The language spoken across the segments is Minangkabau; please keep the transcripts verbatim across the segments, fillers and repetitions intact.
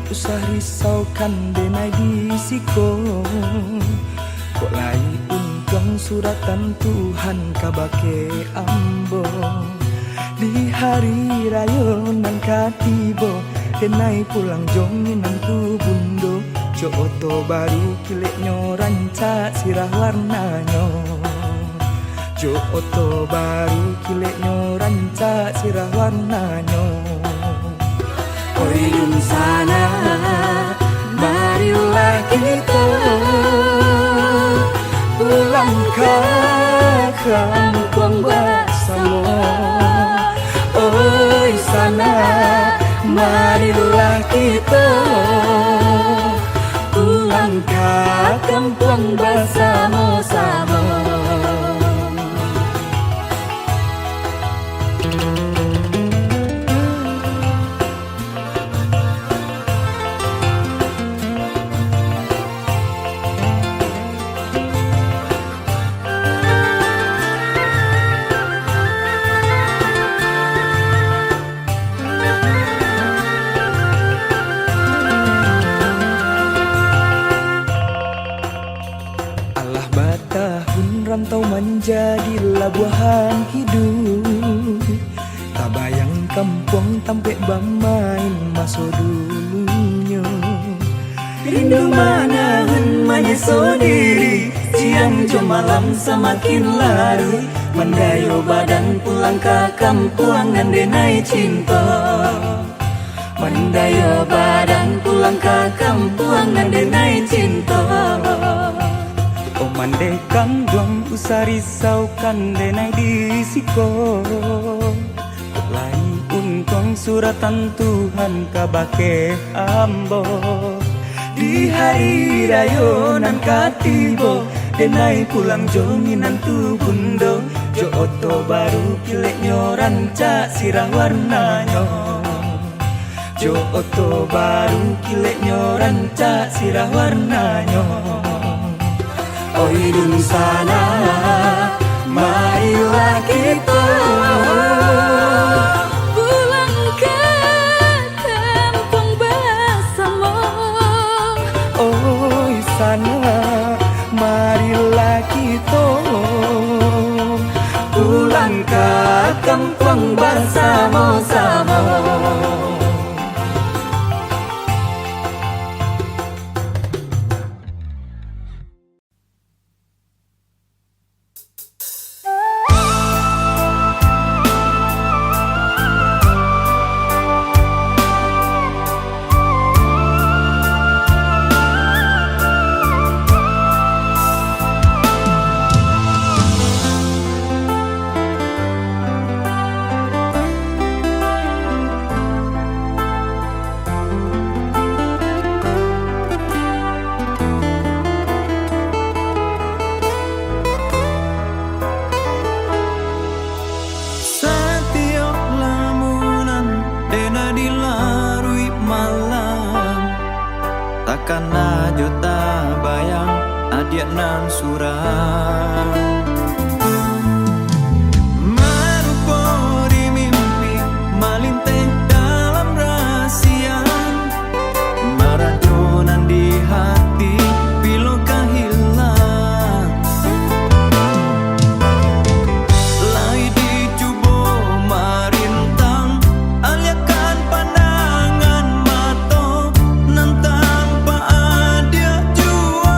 Usah risaukan denai di siko, kok lai untuang suratan Tuhan kabake ambo. Di hari rayo nan ka tibo, denai pulang jo minantu bundo, jo oto baru kileknyo rancak sirah warnanyo. Jo oto baru kileknyo rancak sirah warnanyo. Oi dunsanak, marilah kito pulang ka kampuang basamo. Oi sanak, marilah kito pulang ka kampuang basamo-samo. Alah batahun rantau manjadi labuahan hiduik. Tabayang kampuang tampek bamain maso dulunyo. Rindu manahan manyeso diri, siang jo malam samakin larui. Mandayo badan pulang ka kampuang nan denai cinto. Mandayo badan pulang ka kampuang nan denai cinto. Oh mandeh kanduang, usah risaukan denai di siko. Lai untuang suratan Tuhan kabake ambo. Di hari rayo nan ka tibo, denai pulang jo minantu bundo, jo oto baru kileknyo rancak sirah warnanyo. Jo oto baru kileknyo rancak sirah warnanyo. Oi dunsanak, marilah kito pulang ka kampuang basamo. Oi sanak, marilah kito pulang ka kampuang basamo-samo. Satiok lamunan dena dilarui malam, takana jo tabayang adiak nan surang. Marupo di mimpi malinteh dalam rasian, marajo nan di hati bilo ka hilang. Lai dicubo marintang, aliakan pandangan mato nan tampak adiak juo.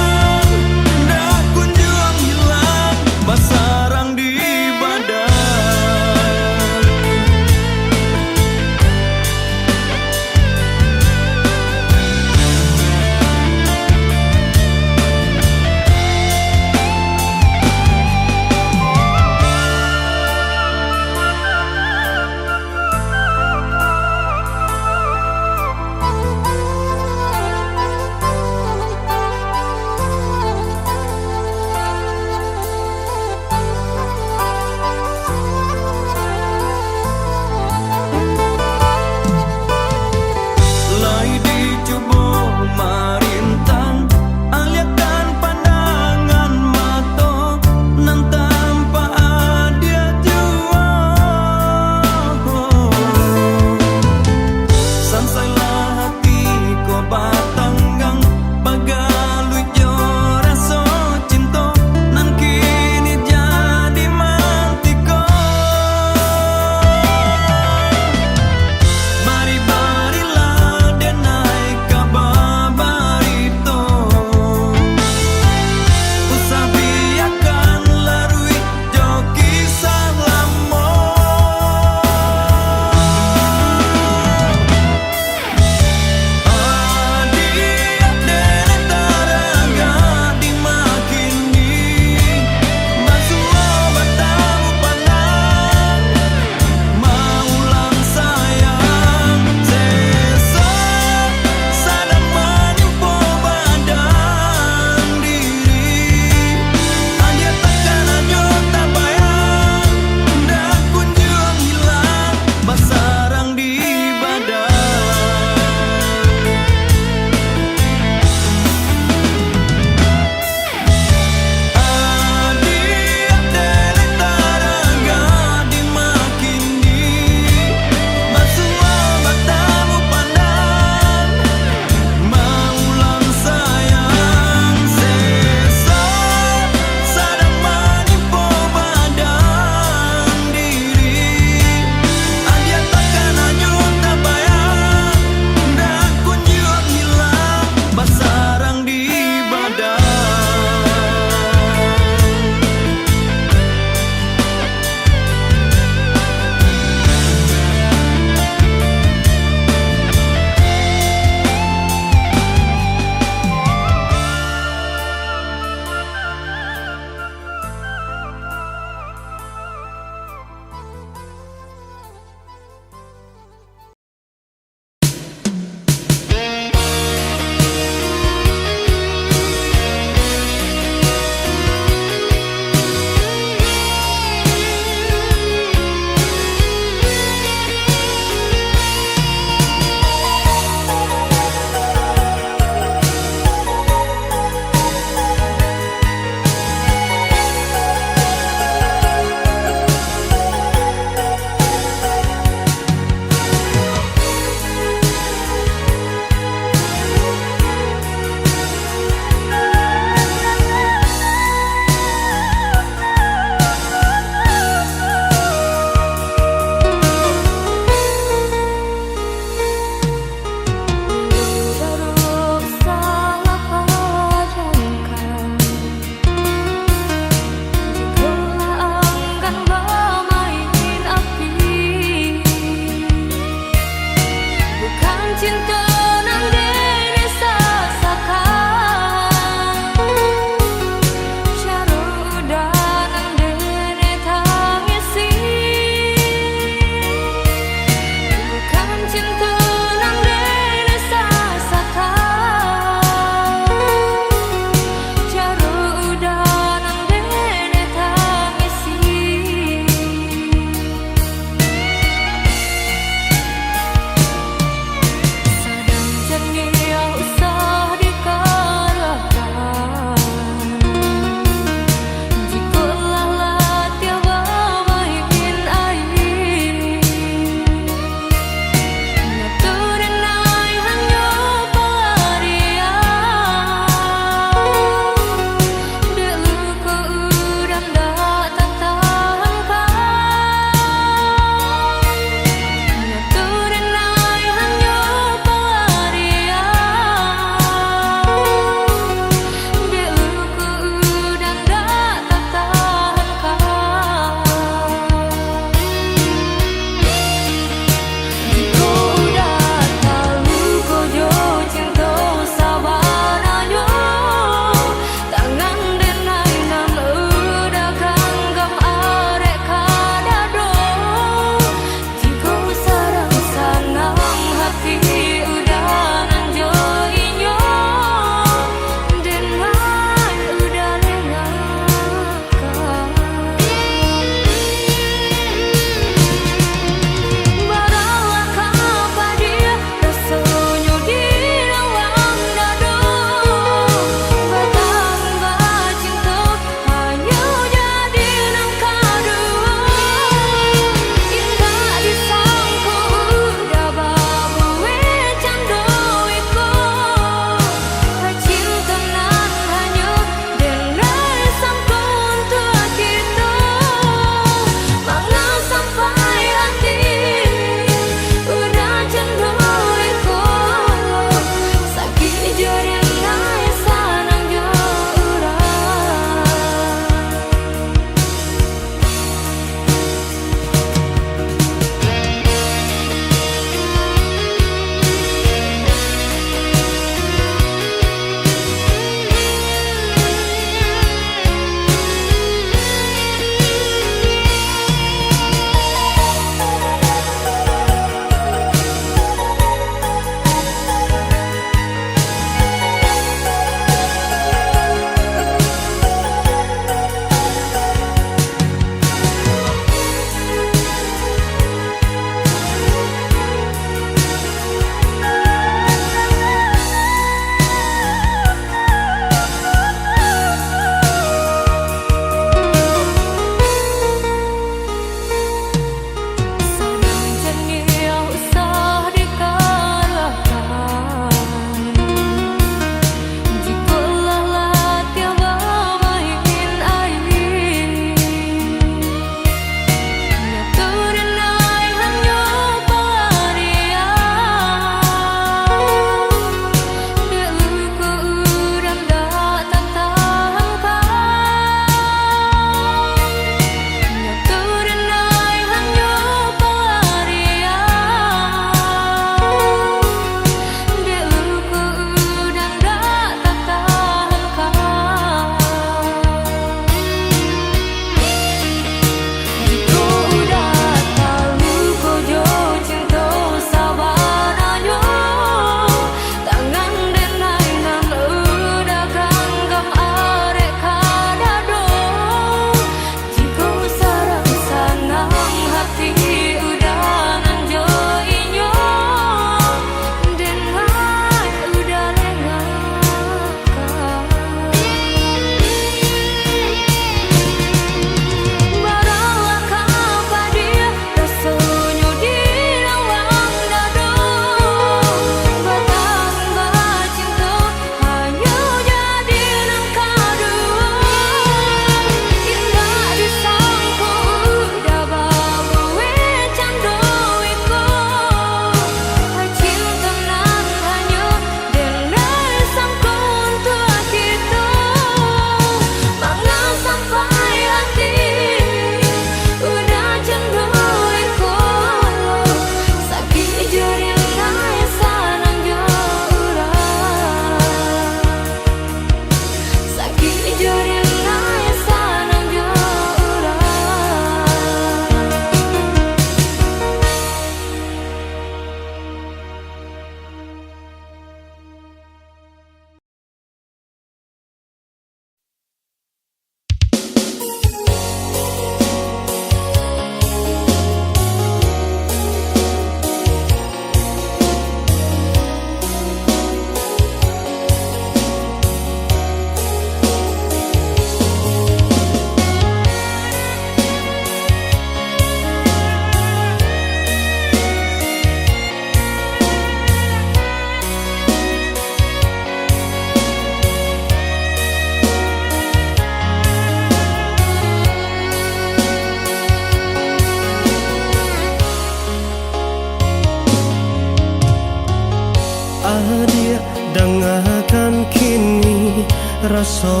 Raso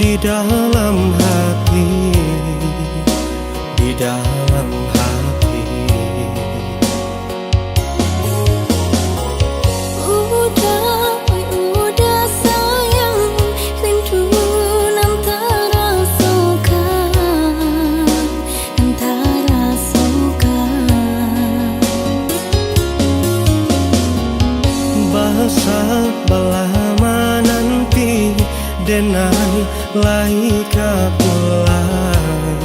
di dalam hati, di dalam hati. Uda, oi uda sayang, rindu nan tarasokan, nan tarasokan. Basabalah mananti, denai lai ka pulang,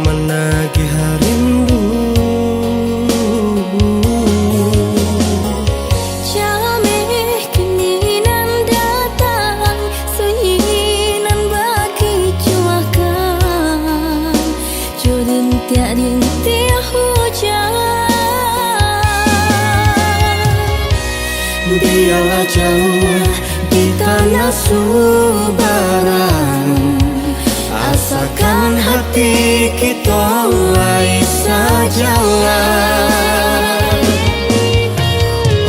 managih rindu. Cameh kini nan datang, sunyi nan bakicuahkan, jo rintiak-rintiak hujan. Bialah jauah di tanah subarang, asakan hati kito lai sajalan.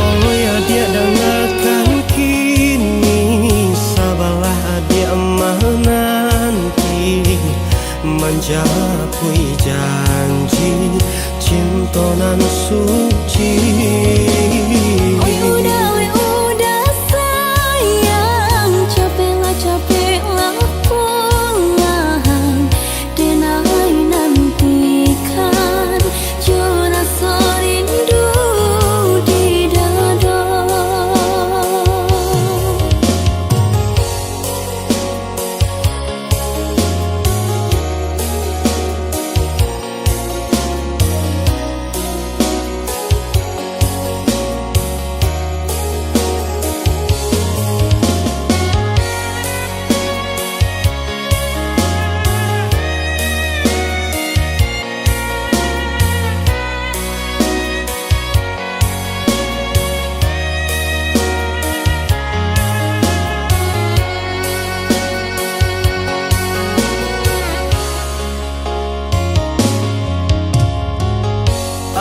Oi adiak, dangakan kini, sabalah adiak mananti, manjapui janji cinto nan suci. Oi uda, oi uda sayang, capeklah, capeklah pulang, denai nantikan jo raso rindu di dado.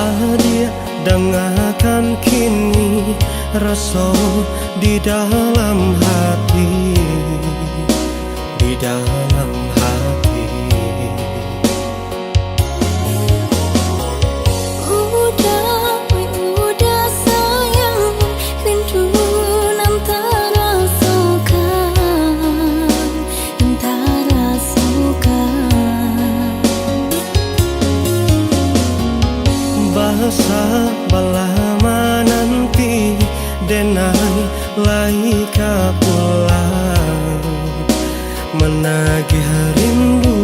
Adiak, dangakan kini, raso di dalam hati, di dalam hati. Uda, oi uda sayang, rindu nan tarasokan, nan tarasokan. Basabalah mananti, denai lai ka pulang, managih rindu.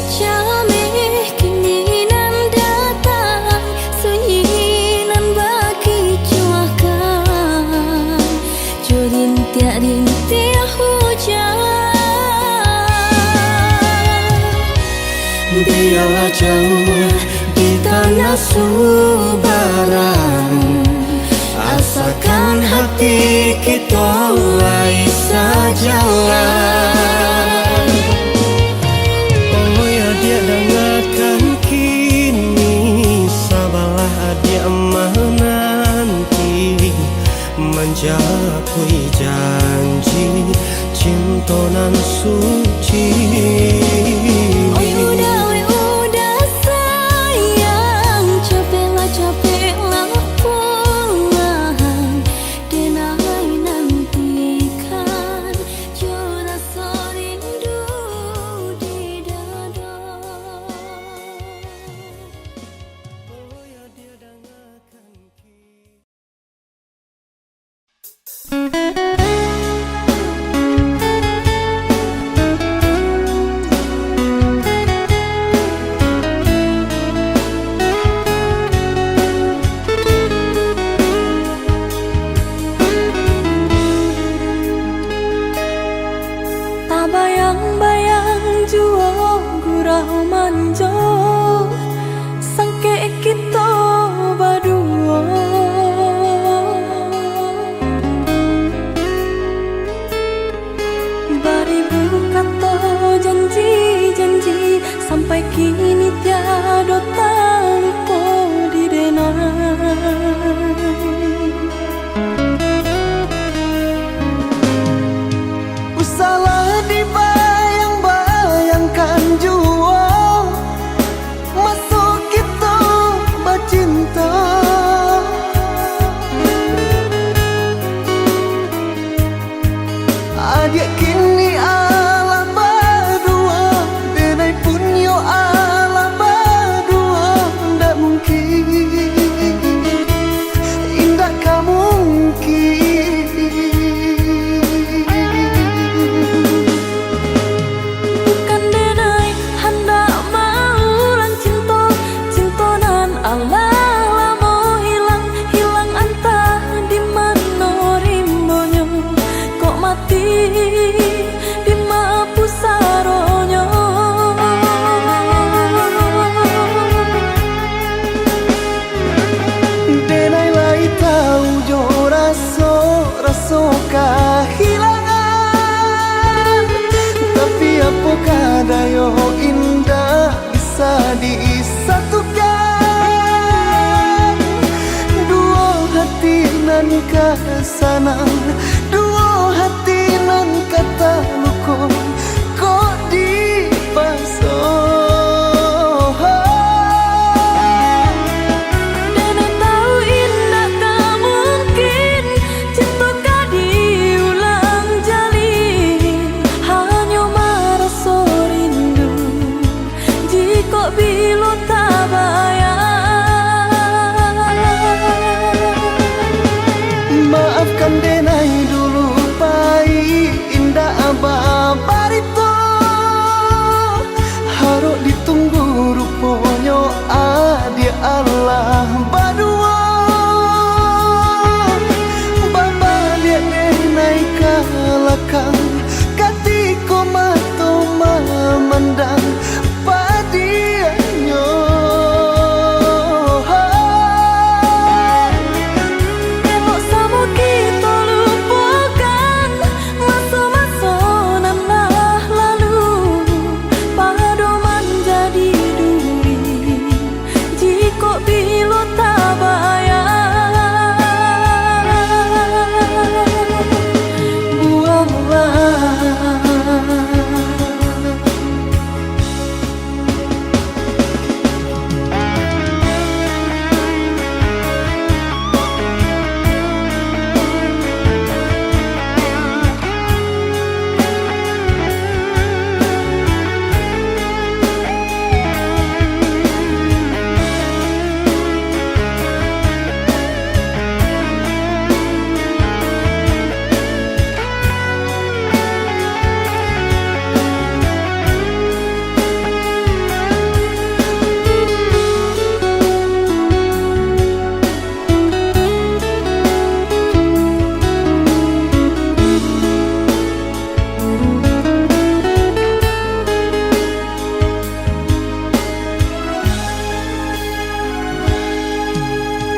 Cameh kini nan datang, sunyi nan bakicuahkan, jo rintiak-rintiak hujan. Bialah jauah di tanah subarang, asakan hati kito lai sajalan. Oi adiak, dangakan kini, sabalah adiak mananti, manjapui janji cinto nan suci. Oi uda, oi uda sayang, capeklah, capeklah pulang, denai nantikan jo raso rindu di dado. Dayo indak bisa disatukan, duo hati nan ka sanang, duo hati nan ka taluko, kok dipaso. Denai tahu indak ka mungkin cinto ka diulang jalin, hanyo maraso rindu jikok bilo tabayang. Maafkan denai dulu pai indak babarito. Harok ditunggu ruponyo adiak alah baduo. Babaliak denai ka lakang, katiko mato mamandang padiahnyo. Elok samo kito lupokan maso-maso nan lah lalu, padoman jadi duri jikok bilo tabayang. Buanglah.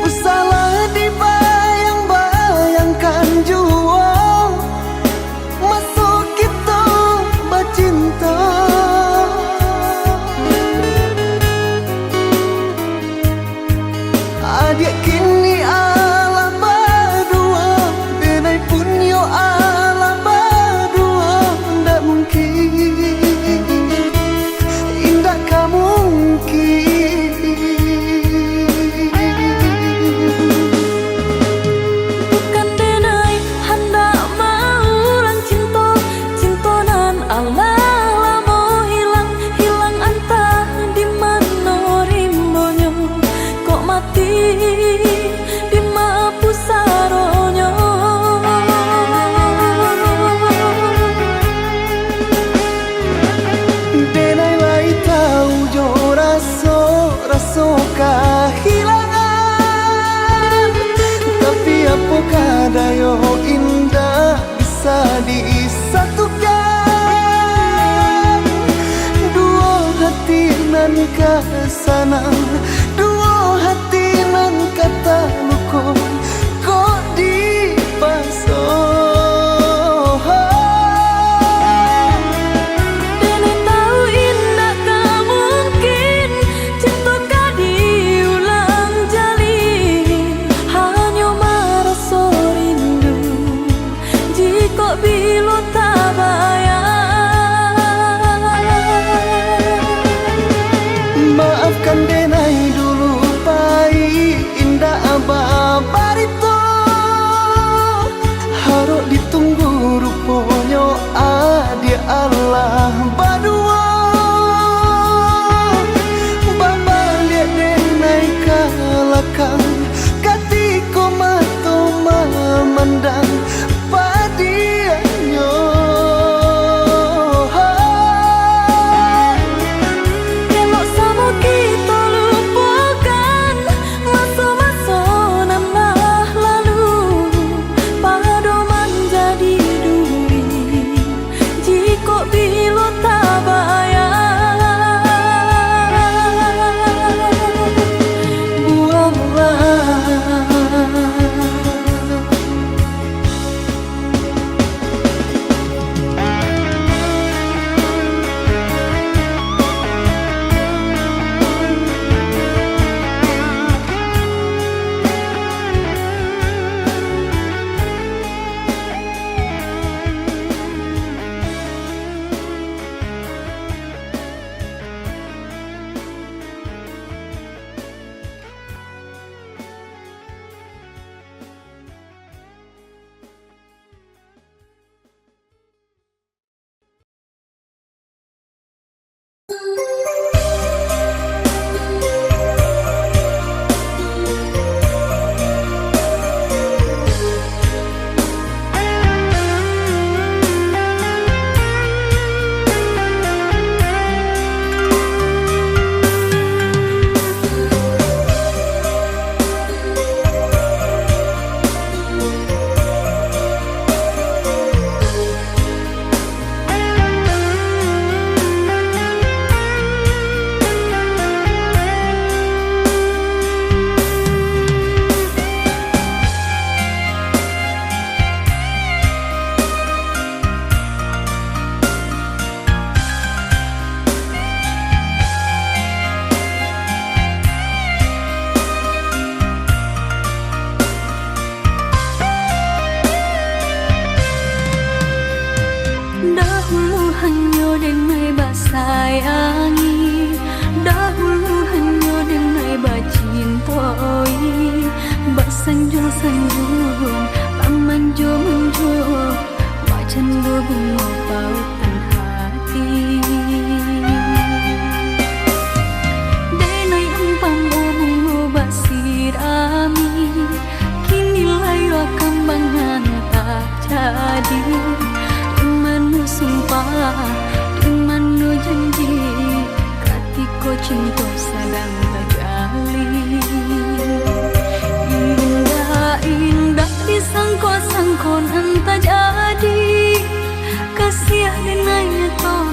Usahlah dibayang-bayangkan juo, maso kito bacinto. Adiak kini alah baduo, denai pun yo alah baduo, ndak mungkin, indak ka mungkin. Bukan denai handak maulang cinto, cinto nan alah lamo hilang, hilang antah di mano rimbonyo, kok mati di ma pusaronyo. Denai lai tahu jo raso, raso kahilangan, tapi apoka dayo indak bisa disatukan. Duo hati nan ka sanang, duo hati nan ka taluko, kok dipaso. Denai tahu indak ka mungkin cinto ka diulang jalin, hanyo maraso rindu jikok bilo tabayang. Maafkan denai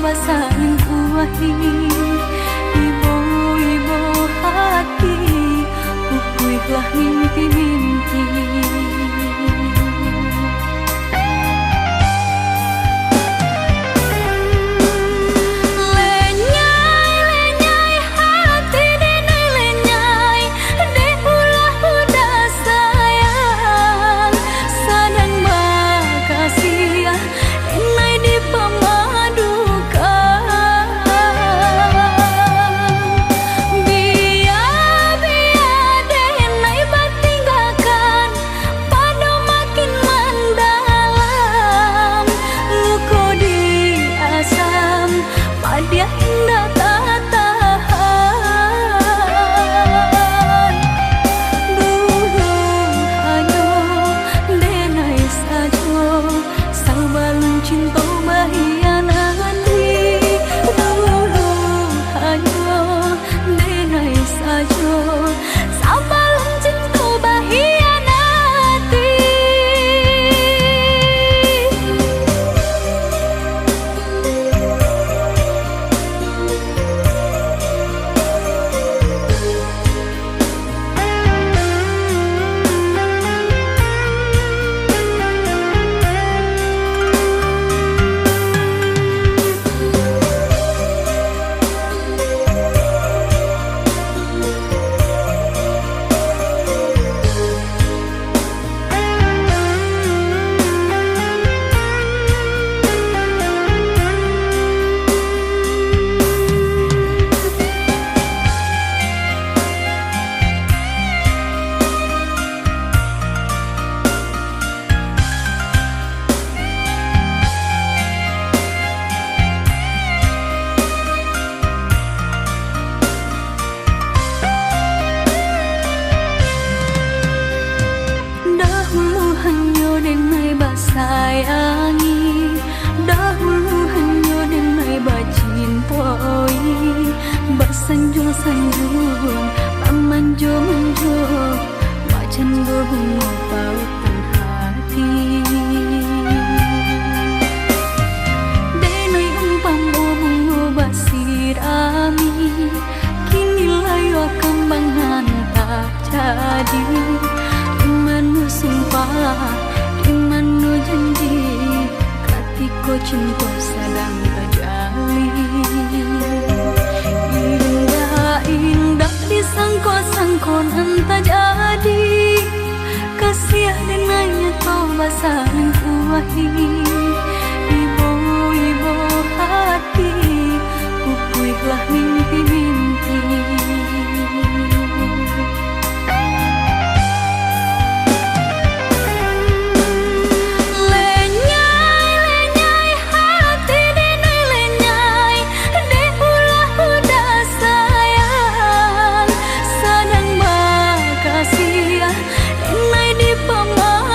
Sayang kuahi, ibo-ibo hati, pupuihlah mimpi-mimpi. Lenyai, lenyai hati denai lenyai, dek ulah budak sayang, sadang bakasiah, denai dipamadukan. Bia, bia denai batinggakan, pado makin mandalam, luko di asam, padiah indak tatahan. Dulu hanyo denai sajo, sabalun cinto bahianati. Dulu hanyo denai sajo, sabalun cinto bahianati. Dahulu hanyo denai basayangi, dahulu hanyo denai bacintoi, basanjuang-sanjuang, bamanjo-manjo, bacando bungo pautan hati. Denai umpamo bungo basirami, kini layua kambangan tak jadi. Di mano sumpah, di mano janji, katiko cinto sadang tajalin? Indak, indak disangko-sangko nan tajadi. Kasiah denai nyato basangkuahi. Ibo-ibo hati, pupuihlah mimpi-mimpi. Lenyai, lenyai hati denai lenyai, dek ulah budak sayang, sadang bakasiah, denai dipamadukan.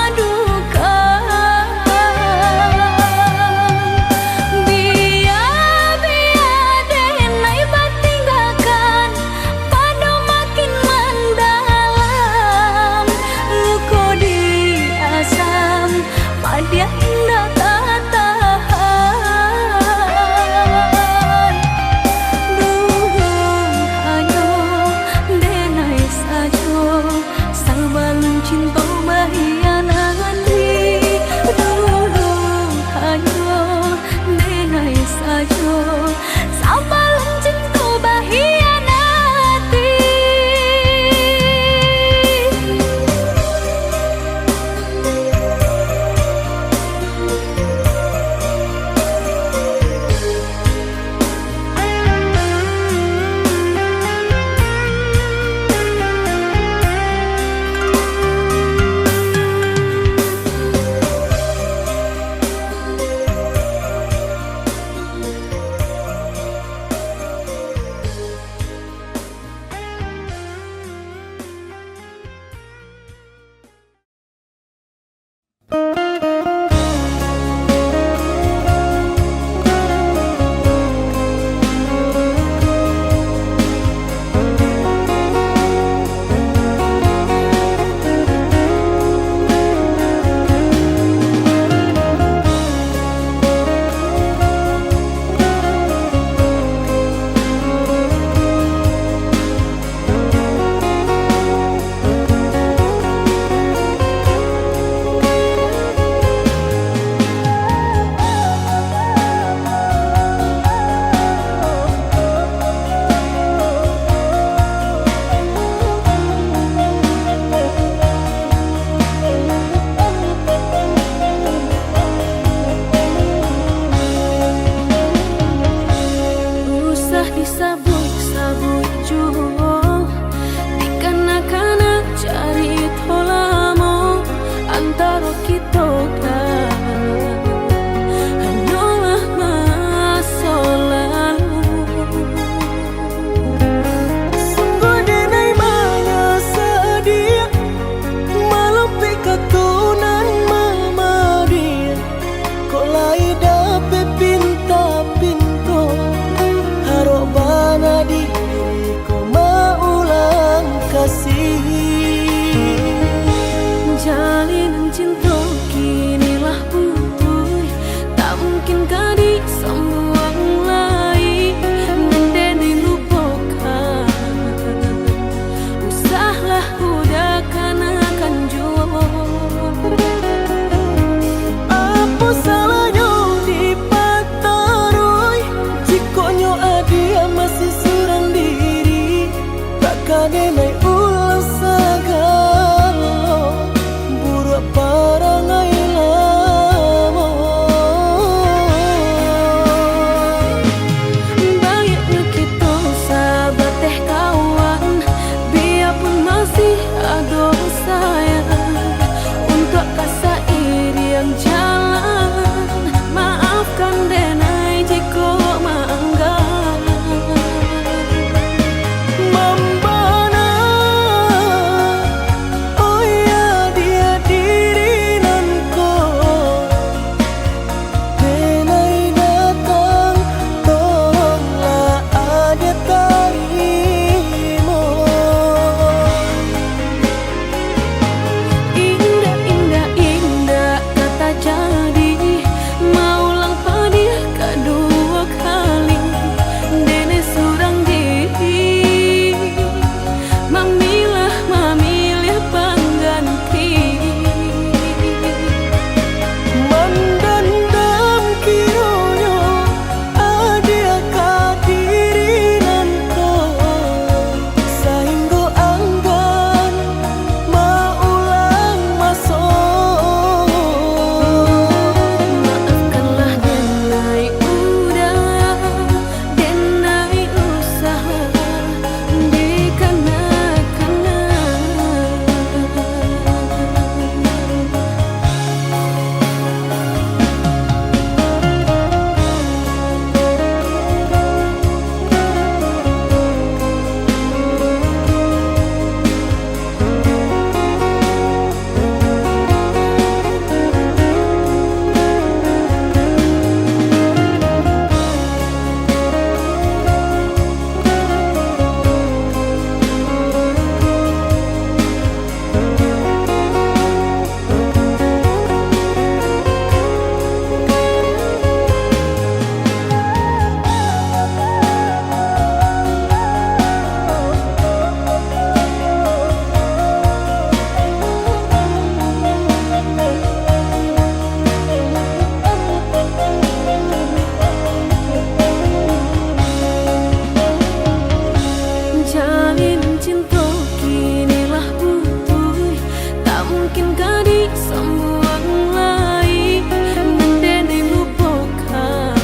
Mungkin gadih sambuang lai, nan denai lupokan.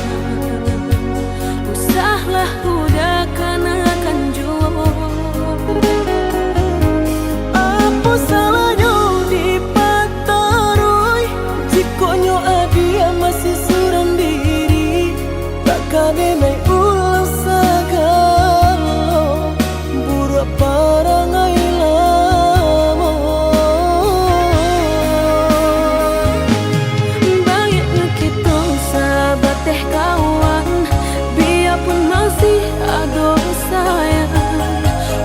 Usahlah udah kanakan juo. Apo salahnyo dipataruih, jikok nyo adiak masih surang diri, tak ka denai ulang sagalo. Buruak parangai lamo. Baiaknyo kito sabateh kawan, biapun masih ado sayang,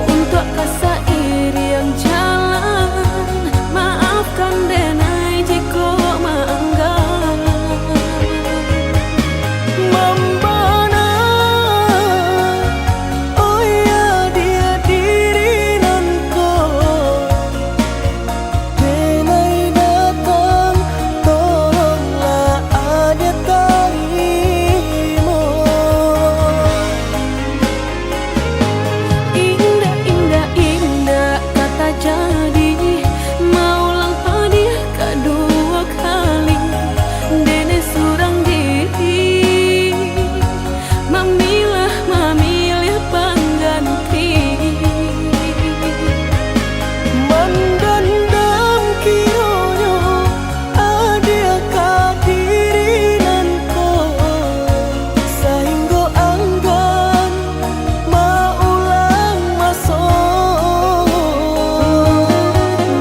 untuak ka sairiang jalan, maafkan denai jikok maangga. Mambana, oh ya, dia diri nan ko, denai datang, tolonglah adia tarimo. Indak, indak, indak ka tajadi maulang padiah kaduo kali. Denai surang diri, mamilah, mamiliah pangganti. Mandandam kironyo adiak ka diri nan ko, sainggo anggan maulang maso.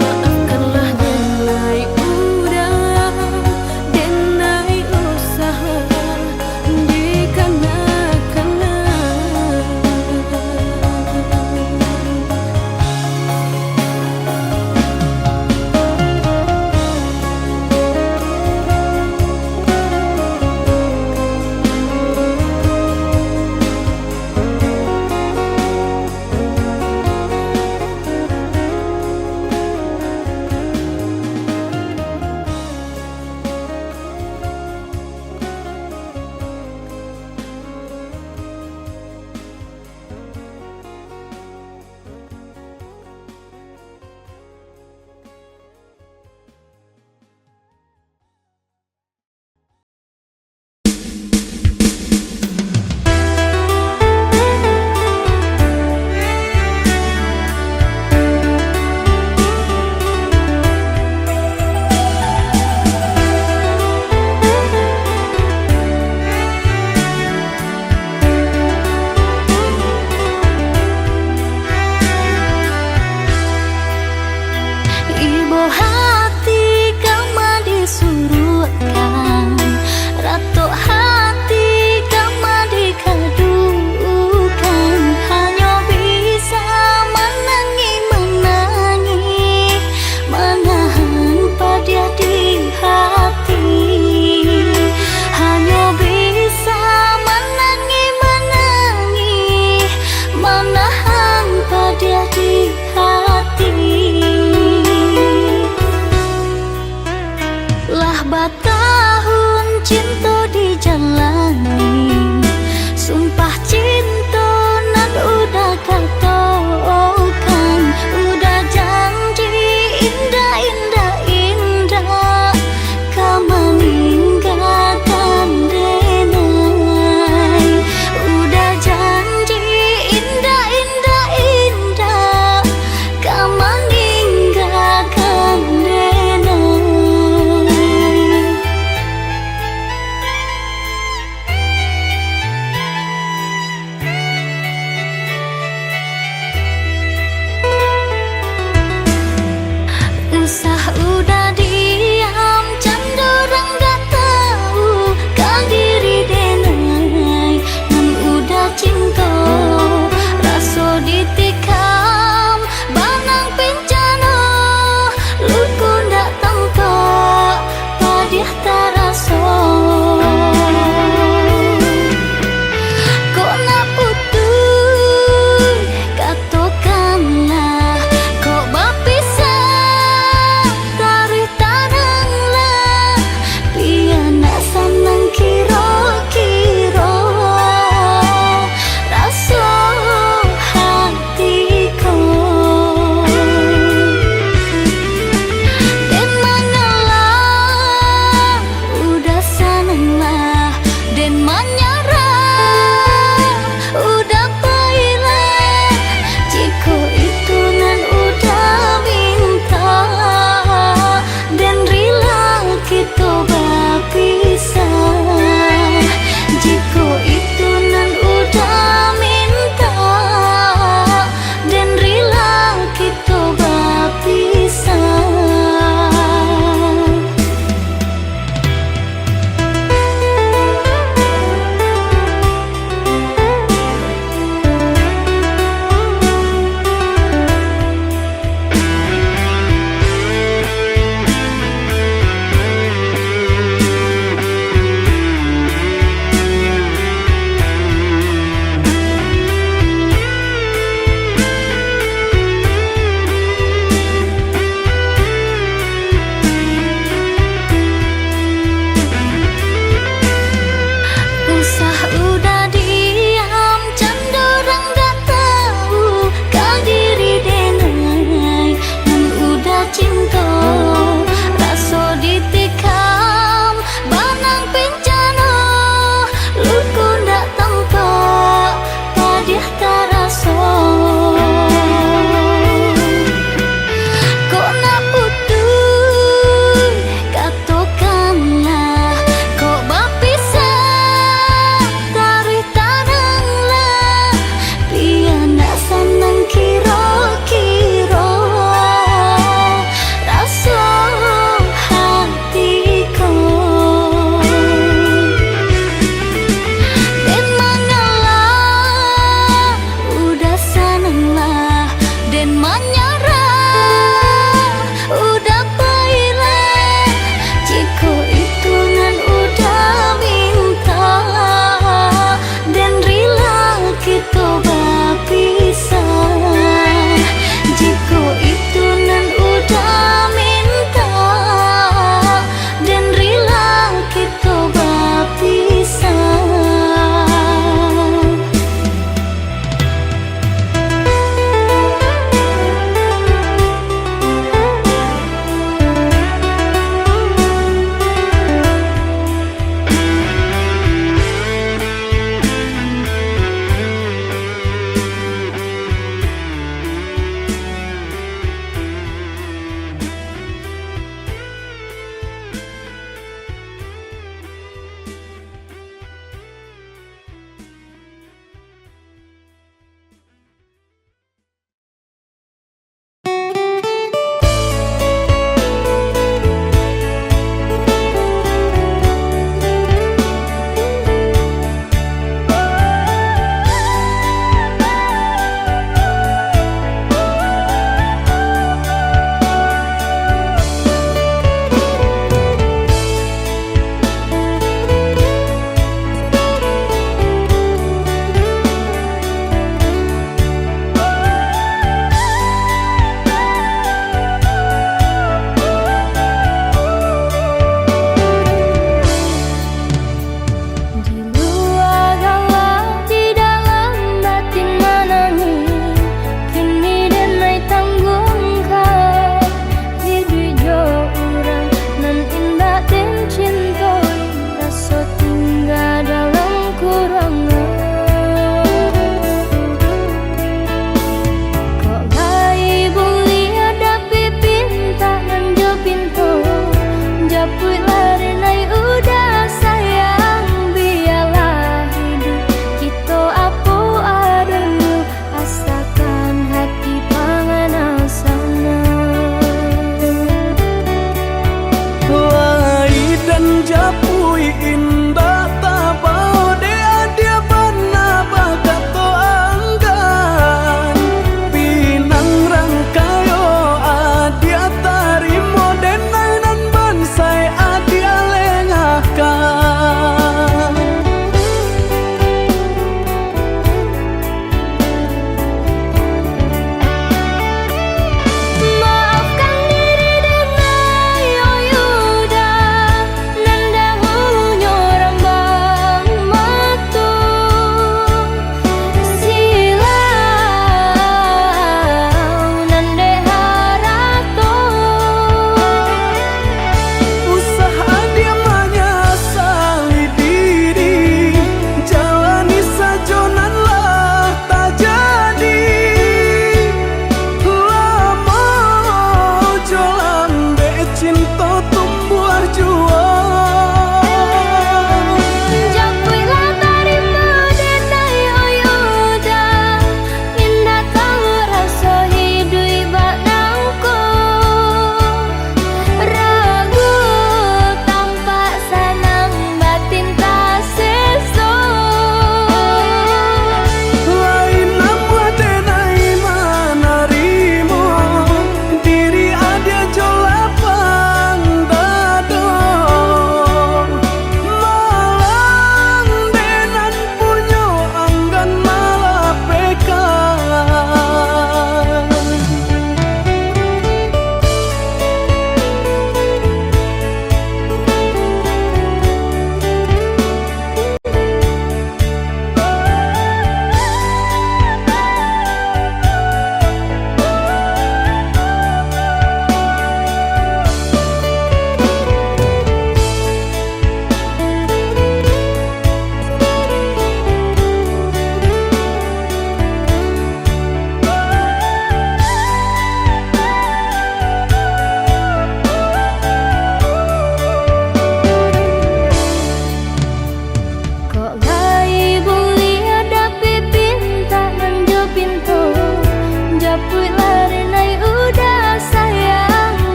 Maafkanlah denai udah, denai usah dikana-kana. Ibo hati ka madisuruahkan, ratok hati ka madikadukan, hanyo bisa manangih-manangih, manahan padiah di hati. Hanyo bisa manangih-manangih, manahan padiah di hati. Lah batahun cinto dijalani,